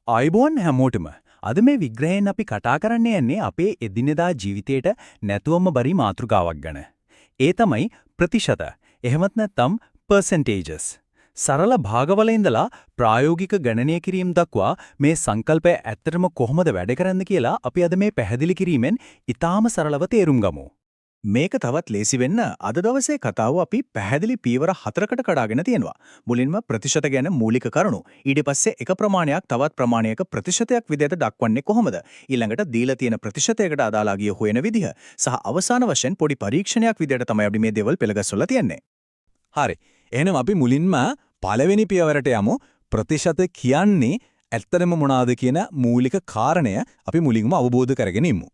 ආයුබෝවන් හැමෝටම. අද මේ විග්‍රහයෙන් අපි කතා කරන්න යන්නේ අපේ එදිනෙදා ජීවිතේට නැතුවම බැරි මාතෘකාවක් ගැන. ඒ තමයි ප්‍රතිශත. එහෙමත් නැත්නම් percentages. සරල භාගවල ඉඳලා ප්‍රායෝගික ගණනය කිරීම දක්වා මේ සංකල්පය ඇත්තටම කොහොමද වැඩ කරන්නේ කියලා අපි අද මේ පැහැදිලි කිරීමෙන් ඉතාම සරලව තේරුම් ගමු. මේක තවත් ලේසි වෙන්න අද දවසේ කතාව අපි පැහැදිලි පියවර හතරකට කඩාගෙන තියෙනවා. මුලින්ම ප්‍රතිශත ගැන මූලික කරුණු. ඊට පස්සේ එක ප්‍රමාණයක් තවත් ප්‍රමාණයක ප්‍රතිශතයක් විදිහට දක්වන්නේ කොහොමද? ඊළඟට දීලා තියෙන ප්‍රතිශතයකට අදාළ අගය හොයන විදිහ. සහ අවසාන වශයෙන් පොඩි පරීක්ෂණයක් විදිහට තමයි අපි මේ දේවල් පෙළගස්වලා තියෙන්නේ. හරි. එහෙනම් අපි මුලින්ම පළවෙනි පියවරට යමු. ප්‍රතිශත කියන්නේ ඇත්තටම මොනවාද කියන මූලික කාරණය අපි මුලින්ම අවබෝධ කරගෙන ඉමු.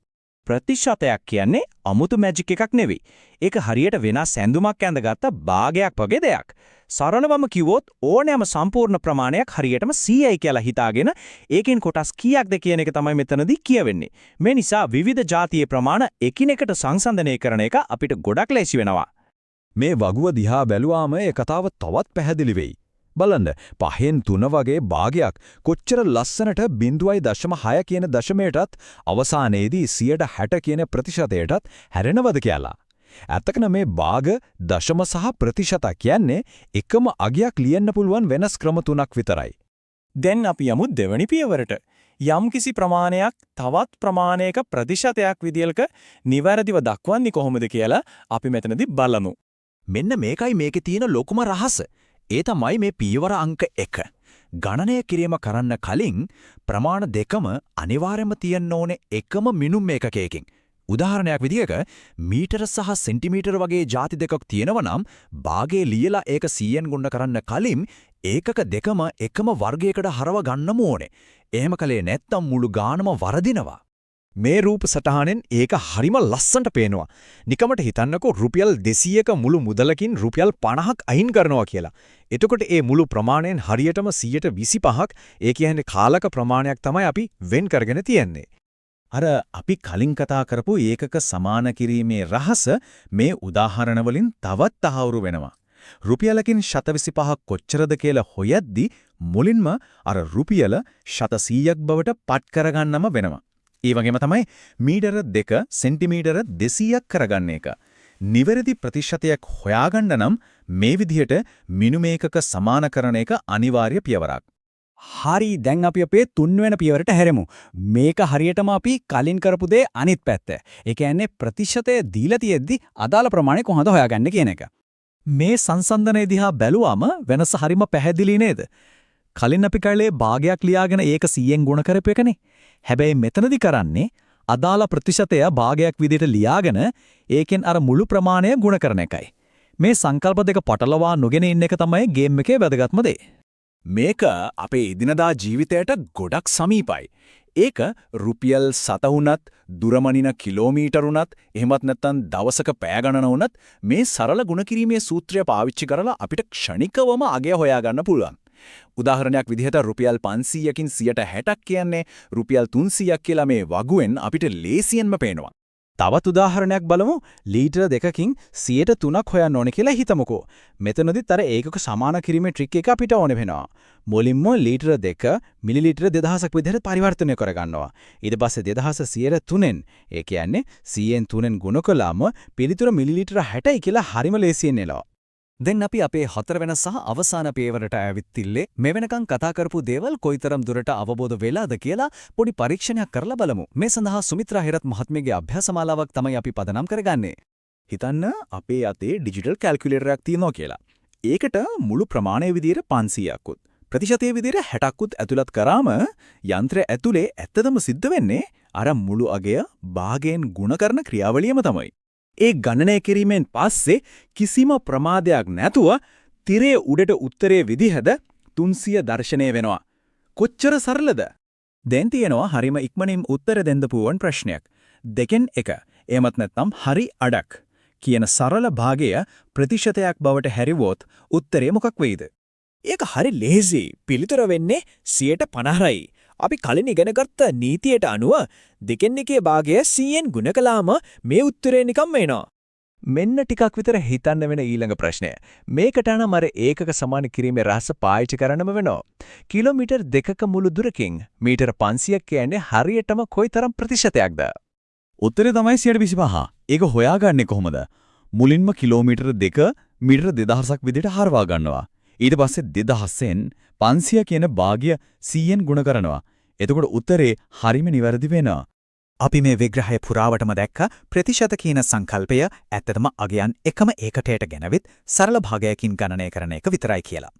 ප්‍රතිශතයක් කියන්නේ අමුතු මැජික් එකක් නෙවෙයි. ඒක හරියට වෙනස් ඇඳුමක් ඇඳගත්ත භාගයක් වගේ දෙයක්. සරලවම කිව්වොත් ඕනෑම සම්පූර්ණ ප්‍රමාණයක් හරියටම 100යි කියලා හිතාගෙන ඒකෙන් කොටස් කීයක්ද කියන එක තමයි මෙතනදී කියවෙන්නේ. මේ නිසා විවිධ ජාතියේ ප්‍රමාණ එකිනෙකට සංසන්දනය කරන එක අපිට ගොඩක් ලේසි වෙනවා. මේ වගුව දිහා බැලුවාම ඒ කතාව තවත් පැහැදිලි වෙයි. බලන්න, පහෙන් තුන වගේ භාගයක් කොච්චර ලස්සනට 0.6 කියන දශමයටත් අවසානයේදී 60 කියන ප්‍රතිශතයටත් හැරෙනවද කියලා. ඇත්තකන මේ භාග, දශම සහ ප්‍රතිශත කියන්නේ එකම අගයක් ලියන්න පුළුවන් වෙනස් ක්‍රම තුනක් විතරයි. දැන් අපි යමු දෙවැනි පියවරට. යම්කිසි ප්‍රමාණයක් තවත් ප්‍රමාණයක ප්‍රතිශතයක් විදියක නිවැරදිව දක්වන්නේ කොහොමද කියලා අපි මෙතනදී බලමු. මෙන්න මේකයි මේකේ තියෙන ලොකුම රහස. ඒ තමයි මේ පියවර අංක 1. ගණනය කිරීම කරන්න කලින් ප්‍රමාණ දෙකම අනිවාර්යයෙන්ම තියෙන්න ඕනේ එකම මිනුම් ඒකකයකින්. උදාහරණයක් විදිහට මීටර සහ සෙන්ටිමීටර වගේ ජාති දෙකක් තියෙනවා නම් භාගයේ ලියලා ඒක 100න් ගුණ කරන්න කලින් ඒකක දෙකම එකම වර්ගයකට හරව ගන්නම ඕනේ. එහෙම කළේ නැත්නම් මුළු ගානම වරදිනවා. මේ රූප සටහනෙන් ඒක හරිම ලස්සනට පේනවා. නිකමට හිතන්නකෝ, රුපියල් 200ක මුළු මුදලකින් රුපියල් 50ක් අයින් කරනවා කියලා. එතකොට ඒ මුළු ප්‍රමාණයෙන් හරියටම 125ක්, ඒ කියන්නේ කාලක ප්‍රමාණයක් තමයි අපි වෙන් කරගෙන තියෙන්නේ. අර අපි කලින් කතා කරපු ඒකක සමාන කිරීමේ රහස මේ උදාහරණ වලින් තවත් තහවුරු වෙනවා. රුපියලකින් 125ක් කොච්චරද කියලා හොයද්දි මුලින්ම අර රුපියල 100ක් බවට පත් කරගන්නම වෙනවා. ඒ වගේම තමයි මීටර 2 සෙන්ටිමීටර 200ක් කරගන්න එක. නිවැරදි ප්‍රතිශතයක් හොයාගන්න නම් මේ විදිහට මිනුම ඒකක සමාන කරන එක අනිවාර්ය පියවරක්. හරි, දැන් අපි අපේ තුන්වෙනි පියවරට හැරෙමු. මේක හරියටම අපි කලින් කරපු දේ අනිත් පැත්ත. ඒ කියන්නේ ප්‍රතිශතය දීලා තියෙද්දි අදාළ ප්‍රමාණය කොහොමද හොයාගන්නේ කියන එක. මේ සංසන්දනය දිහා බැලුවම වෙනස හරිම පැහැදිලි නේද? කලින් අපි කළේ භාගයක් ලියාගෙන ඒක 100න් ගුණ කරපු එකනේ. හැබැයි මෙතනදි කරන්නේ අදාළ ප්‍රතිශතය භාගයක් විදිහට ලියාගෙන ඒකෙන් අර මුළු ප්‍රමාණය ගුණ කරන එකයි. මේ සංකල්ප දෙක පටලවා නොගෙන ඉන්න එක තමයි ගේම් එකේ වැදගත්ම දේ. මේක අපේ එදිනදා ජීවිතයට ගොඩක් සමීපයි. ඒක රුපියල් සත වුණත්, දුරමනින කිලෝමීටර වුණත්, එහෙමත් නැත්නම් දවසක පැය ගණන වුණත් මේ සරල ගුණ කිරීමේ සූත්‍රය පාවිච්චි කරලා අපිට ක්ෂණිකවම අගය හොයාගන්න පුළුවන්. උදාහරණයක් විදිහට රුපියල් 500කින් 60ක් කියන්නේ රුපියල් 300ක් කියලා මේ වගුවෙන් අපිට ලේසියෙන්ම පේනවා. තවත් උදාහරණයක් බලමු. ලීටර 2කින් 3ක් හොයන්න ඕනේ කියලා හිතමුකෝ. මෙතනදිත් අර ඒකක සමාන කිරීමේ ට්‍රික් එක අපිට ඕනේ වෙනවා. මුලින්ම ලීටර 2 මිලිලීටර 2000ක් විදිහට පරිවර්තනය කරගන්නවා. ඊට පස්සේ 2000 103න්, ඒ කියන්නේ 100න් 3න් ගුණ කළාම පිළිතුර මිලිලීටර 60යි කියලා හරිම ලේසියෙන් එනවා. දැන් අපි අපේ හතරවෙන සහ අවසාන පියවරට ඇවිත් ඉල්ලේ. මේ වෙනකන් කතා කරපු දේවල් කොයිතරම් දුරට අවබෝධ වෙලාද කියලා පොඩි පරීක්ෂණයක් කරලා බලමු. මේ සඳහා සුමිත්‍රා හේරත් මහත්මියගේ අභ්‍යාස මාලාවක් තමයි අපි පදනම් කරගන්නේ. හිතන්න අපේ අතේ ඩිජිටල් කැල්කියුලේටරයක් තියෙනවා කියලා. ඒකට මුළු ප්‍රමාණය විදියට 500ක්කුත් ප්‍රතිශතය විදියට 60ක්කුත් ඇතුළත් කරාම යන්ත්‍රය ඇතුලේ ඇත්තටම සිද්ධ වෙන්නේ අර මුළු අගය භාගයෙන් ගුණ කරන ක්‍රියාවලියම තමයි. ඒ ගණනය කිරීමෙන් පස්සේ කිසිම ප්‍රමාදයක් නැතුව තිරයේ උඩට උත්තරයේ විදිහද 300 දර්ශනය වෙනවා. කොච්චර සරලද? දැන් තියෙනවා හරිම ඉක්මනින් උත්තර දෙන්න පුළුවන් ප්‍රශ්නයක්. දෙකෙන් එක, එහෙමත් නැත්නම් හරි අඩක් කියන සරල භාගය ප්‍රතිශතයක් බවට හැරිවොත් උත්තරේ මොකක් වෙයිද? ඒක හරි ලේසි. පිළිතුර වෙන්නේ 50යි. අපි කලින් ඉගෙනගත්ත නීතියට අනුව දෙකෙන් එකේ භාගය 100න් ගුණ කළාම මේ උත්තරේ නිකම්ම එනවා. මෙන්න ටිකක් විතර හිතන්න වෙන ඊළඟ ප්‍රශ්නය. මේකට නම් අර ඒකක සමාන කිරීමේ රහස පාවිච්චි කරන්නම වෙනවා. කිලෝමීටර් 2ක මුළු දුරකින් මීටර 500ක් කියන්නේ හරියටම කොයිතරම් ප්‍රතිශතයක්ද? උත්තරේ තමයි 25. ඒක හොයාගන්නේ කොහොමද? මුලින්ම කිලෝමීටර 2 මීටර 2000ක් විදිහට හරවා ගන්නවා. ඊට පස්සේ 2000න් 500 කියන භාගය 100න් ගුණ කරනවා. එතකොට උත්තරේ හරිම නිවැරදි වෙනවා. අපි මේ විග්‍රහය පුරාවටම දැක්ක ප්‍රතිශත කියන සංකල්පය ඇත්තටම අගයන් එකම ඒකකයට ගෙනවිත් සරල භාගයකින් ගණනය කරන එක විතරයි කියලා.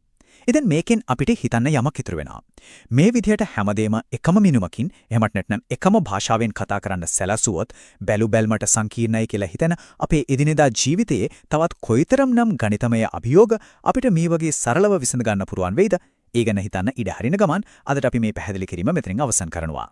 ඉතින් මේකෙන් අපිට හිතන්න යමක් ඉතුරු වෙනවා. මේ විදිහට හැමදේම එකම මිනුමකින් එහෙමත් නැත්නම් එකම භාෂාවෙන් කතා කරන්න සැලසුවොත් බැලු බැල්මට සංකීර්ණයි කියලා හිතෙන අපේ එදිනෙදා ජීවිතයේ තවත් කොයිතරම්නම් ගණිතමය අභියෝග අපිට මේ වගේ සරලව විසඳ ගන්න පුළුවන් වෙයිද? ඒ ගැන හිතන්න ඉඩ හරින ගමන් අදට අපි මේ පැහැදිලි කිරීම මෙතනින් අවසන් කරනවා.